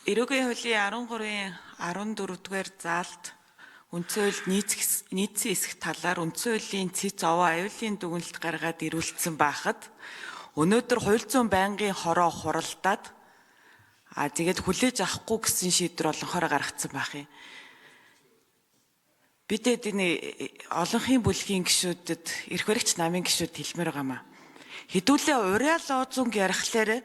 Эрүүгийн хуулийн 13-ын 14 дугаар заалт үндсэн хуульд нийцсэн хэсэг талаар үндсэн хуулийн цэц овоо аюулын дүгнэлт гаргаад ирүүлсэн байхад өнөөдөр хууль зүйн байнгын хороо хуралдаад тэгээд хүлээж авахгүй гэсэн шийдвэр олонхороо гаргацсан байх юм. Бидэд энэ олонхын бүлгийн гишүүдэд эрх баригч намын гишүүд хэлмээр байгаамаа. Хэдүүлээ урья лозунг ярихлаарэ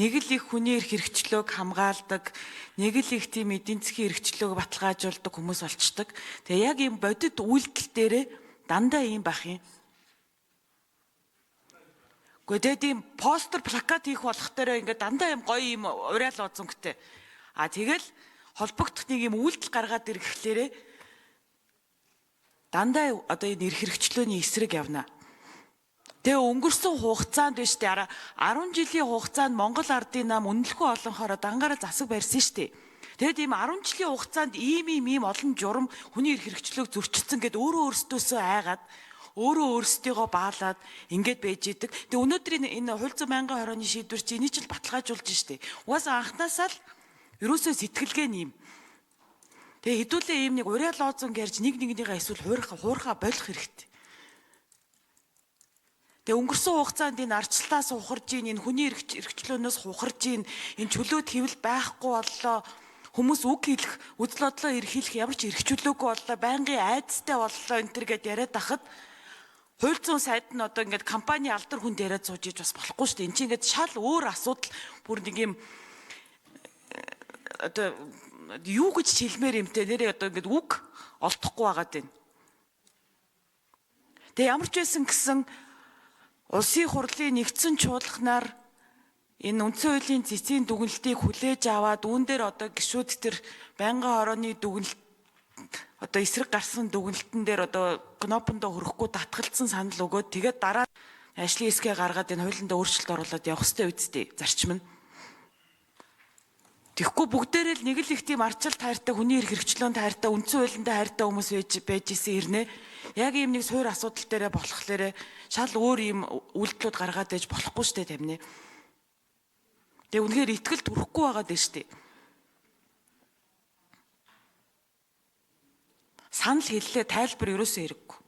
нэг л их хүний эрх хэрэгчлөөг хамгаалдаг, нэг л их тийм эдийн засгийн эрхчлөөг баталгаажуулдаг хүмүүс болчдөг. Тэгээ яг ийм бодит үйлдэл дээрээ дандаа ийм байх юм. Гэхдээ тэгээд ийм постэр плакат хийх болох дээрээ ингээд дандаа ийм гоё ийм урья лозунгтэй. А тэгэл холбогдох нэг ийм үйлдэл гаргаад ирэхлээрээ дандаа одоо энэ эрх хэрэгчлөөний эсрэг явна. Тэгээ өнгөрсөн хугацаанд биш үү 10 жилийн хугацаанд Монгол ардын нам үнэлэхүү олонхороо дангаараа засаг барьсан шүү дээ. Тэгээд ийм 10 жилийн хугацаанд ийм олон журам хүний эрх хэрэгчлөөг зөрчилсөн гэд өөрөө өөрсдөөсөө айгаад өөрөө өөрсдийгөө баалаад ингээд байж идэг. Тэгээ өнөөдрийн энэ хууль зүйн байнгын хорооны шийдвэр чи энийг ч л баталгаажуулж штэ. Угаасаа анхнаасаа л ерөөсөө сэтгэлгээ нь юм. Тэгээ хэдүүлээ ийм нэг урья лозунг ярьж нэг нэгнийгээ эсвэл хуурхаа болох хэрэгтэй. Тэгээ өнгөрсөн хугацаанд энэ арчлаас ухарж ийн, энэ хүний эрхчлөөнөөс ухарж ийн, энэ чөлөөт хэвлэл байхгүй боллоо. Хүмүүс үг хэлэх, үзэл бодлоо эрхийлэх ямар ч эрх чөлөөгүй боллоо, байнгын айдастай боллоо энэ төр гэд яриад ахад хууль зүйн сайд нь одоо ингээд компани алдар хүнд яриад сууж иж бас болохгүй шүү дээ. Энд чинь ингээд шал өөр асуудал бүр нэг юм одоо юу гэж хэлмээр юмтэй нэрээ одоо ингээд үг олдохгүй байгаад байна. Тэгээ ямар ч байсан гэсэн Улсын хурлын нэгдсэн чуулганаар энэ үндсэн хуулийн цэцгийн дүгнэлтийг хүлээж аваад үүн дээр одоо гишүүд төр байнгын хорооны дүгнэлт одоо эсрэг гарсан дүгнэлтэн дээр одоо кнопондоо хөрөхгүй татгалцсан санал өгөөд тэгээд дараа ажлын хэсгээ гаргаад энэ хуулиндаа өөрчлөлт оруулаад явах хэрэгтэй үсттэй зарчим нь. Тэгэхгүй бүгдээрээ л нэг л их тийм арчил тайртай хүний эрх хэрэгчлөөнд хайртай үндсэн хуулиндаа хайртай хүмүүс байж исэн ирнэ. Яг ийм нэг суур асуудал дээрээ болохлээрэ шал өөр ийм үйлдэлүүд гаргаад ээж болохгүй штэ тамины. Тэгээ үнэхээр итгэл төрөхгүй байгаад байна штэ. Санал хэллээ, тайлбар ерөөсөө хэрэггүй.